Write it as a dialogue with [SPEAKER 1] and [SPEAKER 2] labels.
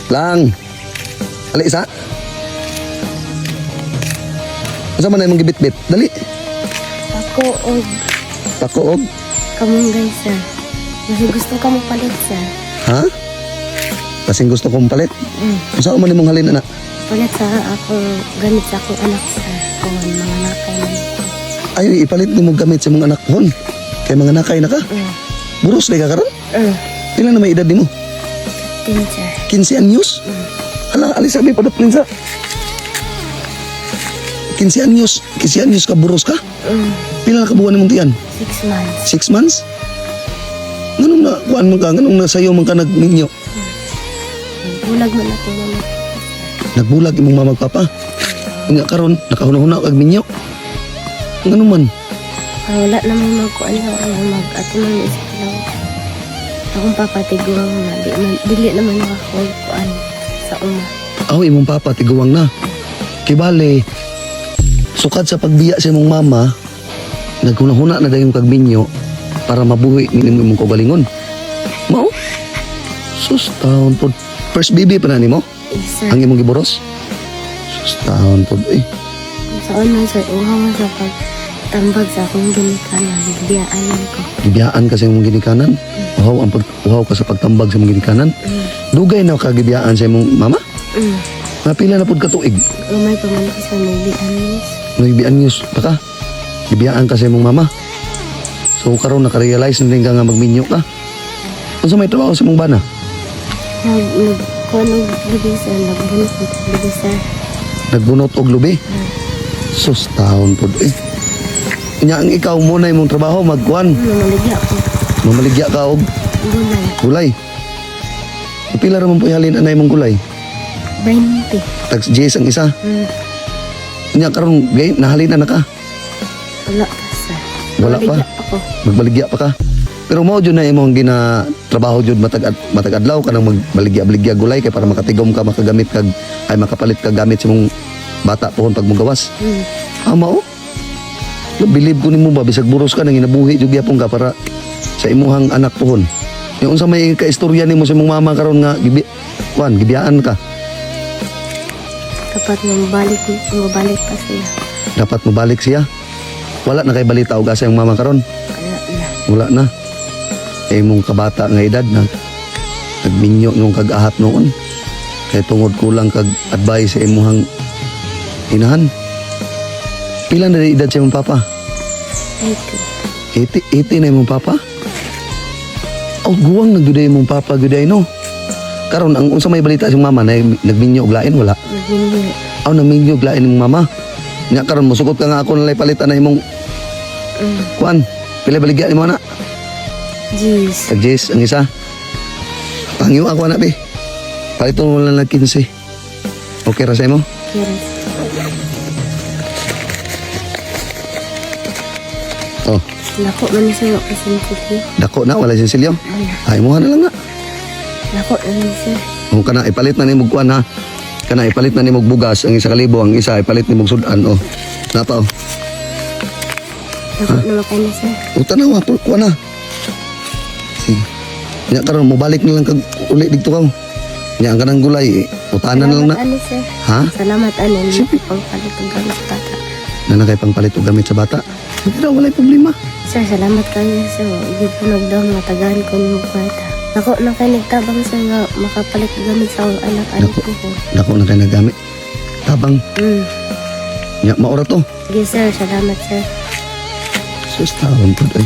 [SPEAKER 1] Lang. Ali isa. Unsa man na imong gibitbit? Dali.
[SPEAKER 2] Ako og
[SPEAKER 1] Pako og
[SPEAKER 2] kamunggay, sir. Kasi gusto ka mo palit, sir.
[SPEAKER 1] Ha? Kasing gusto kong palit. Unsa man imong halin, anak?
[SPEAKER 2] Palit sa akong gamit sa akong anak, sir. Kung mga nakay man ko.
[SPEAKER 1] Ay, ipalit nimo gamit sa imong anak hon. Kay mga nakay na ka. Buros na ka karon? Pila na may edad nimo?
[SPEAKER 2] 10, sir.
[SPEAKER 1] 15 anyos? Hala, alis sabi padaplin sa 15 anyos, 15 anyos ka buros ka? Pila na kabuwan nimong tiyan?
[SPEAKER 2] 6 months.
[SPEAKER 1] 6 months? Nganong na kuan man ka, nganong na sayo man ka nagminyo?
[SPEAKER 2] Bulag man ako mama.
[SPEAKER 1] Nagbulag imong mama ug papa. Nga karon nakahuna-huna kag minyo. Ngano man?
[SPEAKER 2] Ah, wala naman magkuan sa ano mag ato man is lang. Akong papatiguang na di man dili naman makakuha kuan sa uma.
[SPEAKER 1] Aw, imong papa tiguang na. Kay bale, sukad sa pagbiya sa imong mama, naghuna-huna na dayon kag minyo para mabuhi nimo imong kaugalingon. Mao? Sus, taon pod. First baby pa na nimo?
[SPEAKER 2] Eh, sir.
[SPEAKER 1] Ang imong giburos? Sus, taon pod eh.
[SPEAKER 2] Sa una, sir, uhaw man sa pagtambag sa akong ginikanan. Biyaan ko.
[SPEAKER 1] Gibiyaan ka sa imong ginikanan. Uhaw ka sa pagtambag sa imong ginikanan. Dugay na ka gibiyaan sa imong mama?
[SPEAKER 2] Mm.
[SPEAKER 1] Napila na pod ka tuig.
[SPEAKER 2] Umay pa man ko sa 9 anyos.
[SPEAKER 1] 9 anyos pa ka. Gibiyaan ka sa imong mama. So karon naka-realize na din ka nga magminyo ka. Unsa may trabaho sa imong bana?
[SPEAKER 2] Nag, nag, kuan og lubi, sir. Nagbunot og lubi, sir.
[SPEAKER 1] Nagbunot og lubi. Sus, taon pod eh. Nya ang ikaw mo na imong trabaho magkuan,
[SPEAKER 2] Namaligya ko.
[SPEAKER 1] mamaligya ka og
[SPEAKER 2] Gulay.
[SPEAKER 1] gulay. Pila ra man po ihalin anay imong gulay?
[SPEAKER 2] 20.
[SPEAKER 1] Tag J's ang isa. Nya karon gay nahalin na ka.
[SPEAKER 2] Wala pa, sir.
[SPEAKER 1] Wala pa?
[SPEAKER 2] Namaligya ako.
[SPEAKER 1] Magbaligya pa ka. Pero mao jud na imong ginatrabaho jud matag adlaw kanang magbaligya-baligya gulay kay para makatigom ka, makagamit kag ay makapalit kag gamit sa imong bata pohon pag mogawas. Ah, mao? Lo, bilib ko nimo ba bisag buros ka nang ginabuhi jud gyapon ka para sa imuhang anak pohon. Yung unsa may kaistorya nimo sa imong mama karon nga kuan gibiyaan ka.
[SPEAKER 2] Dapat mabalik pa siya.
[SPEAKER 1] Dapat mobalik siya. Wala na kay balita og asa imong mama karon.
[SPEAKER 2] Wala na.
[SPEAKER 1] Wala na. Eh, imong kabata nga edad na nagminyo nung kag-ahat noon. Kay tungod kulang kag advice sa imuhang inahan. Pila na edad sa imong papa?
[SPEAKER 2] 80.
[SPEAKER 1] 80, 80 na imong papa? Oh, guwang nagyuday imong papa gyuday no. Karon ang unsa may balita sa imong mama na nagminyo og lain wala.
[SPEAKER 2] Nagminyo.
[SPEAKER 1] Aw, nagminyo og lain imong mama. Nya karon mosukot ka nga ako nalay palitan na imong kuan. Pila baligya nimo na?
[SPEAKER 2] Jeez.
[SPEAKER 1] Tag Jess, ang isa. Pangyo ako na, be. Paliton mo lang ng 15. Okay ra sa imo?
[SPEAKER 2] Yes.
[SPEAKER 1] Oh,
[SPEAKER 2] Nako man sir, wa sensitive.
[SPEAKER 1] dako na wala sinsilyo.
[SPEAKER 2] Wala.
[SPEAKER 1] Ay mo na lang na.
[SPEAKER 2] Nako man, sir.
[SPEAKER 1] Kung kana ipalit na nimo kuan ha. Kana ipalit na nimo bugas ang 1,000, ang isa ipalit nimo sudan oh. Napa oh.
[SPEAKER 2] Nako na makay na, sir.
[SPEAKER 1] Uta na wa kuan na. Sige. Nya karon mo balik na lang kag uli didto ka. Nya ang kanang gulay, eh, utanan na lang na.
[SPEAKER 2] Salamat ani, sir.
[SPEAKER 1] Ha?
[SPEAKER 2] Salamat ani. Ano pang palit og gamit sa bata.
[SPEAKER 1] Na na kay pangpalit og gamit sa bata. Hindi daw walay problema.
[SPEAKER 2] Sir, salamat kayo, sir. Igid po nagdaw matagaan ko nimo kwarta. Nako na kay nagtabang, sir, nga makapalit og gamit sa akong anak ani
[SPEAKER 1] Nako.
[SPEAKER 2] ko.
[SPEAKER 1] Dako na kay nagamit. Tabang nya maora to.
[SPEAKER 2] Sige, sir, salamat, sir.
[SPEAKER 1] Sus, taon po ay.